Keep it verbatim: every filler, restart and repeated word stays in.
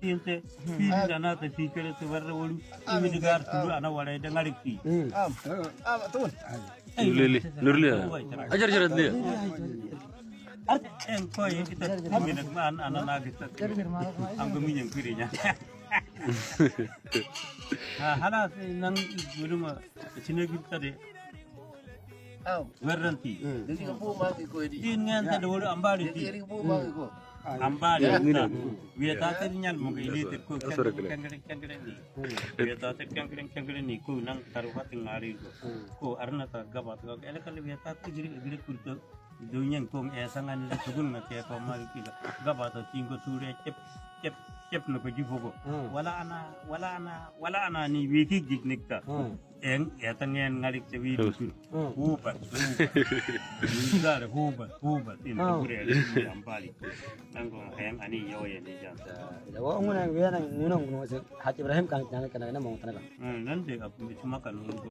Inte, firi da na ta fi kere te warra wolu, imi digar tulu ana wara ida ngarik ti. Am, am, tun. Nurli, nurli. Ajar, ajar, nurli. Ar, en ko ye kita, mina ma an, ana na kita. Am ko minyan kiri nya. Ha, hala, nang guluma, sine kita de. Aw. Werranti. Diri ka pu mangi ko di. Din ngan ta dolo ambali ti. Diri ka pu mangi ko. Ambali ta. Wiya ta ter nyal mo ka ini ter ko kengkeng kengkeng ni. Wiya ta ter kengkeng kengkeng ni ko nang taru hati ngari ko. Ko arna ta gaba ta ele kali wiya ta ter giri giri kulto. Dunyan ko e sangan ni sugun na te ko mari kila. Gaba ta tingko sure cep cep cep no ko jifogo. Wala ana wala ana wala ana ni wiki jik nikta. Eng, etang en ngarik te wi dusun. Hubat, hubat. Hubat, hubat. Ina gure ambali. Nang ko eng ani yoye ni jan. Ida wa nguna wiya nang ngunong ngunong se Haji Ibrahim kan tana kana kana mo tana kan. Nande ap cuma kan.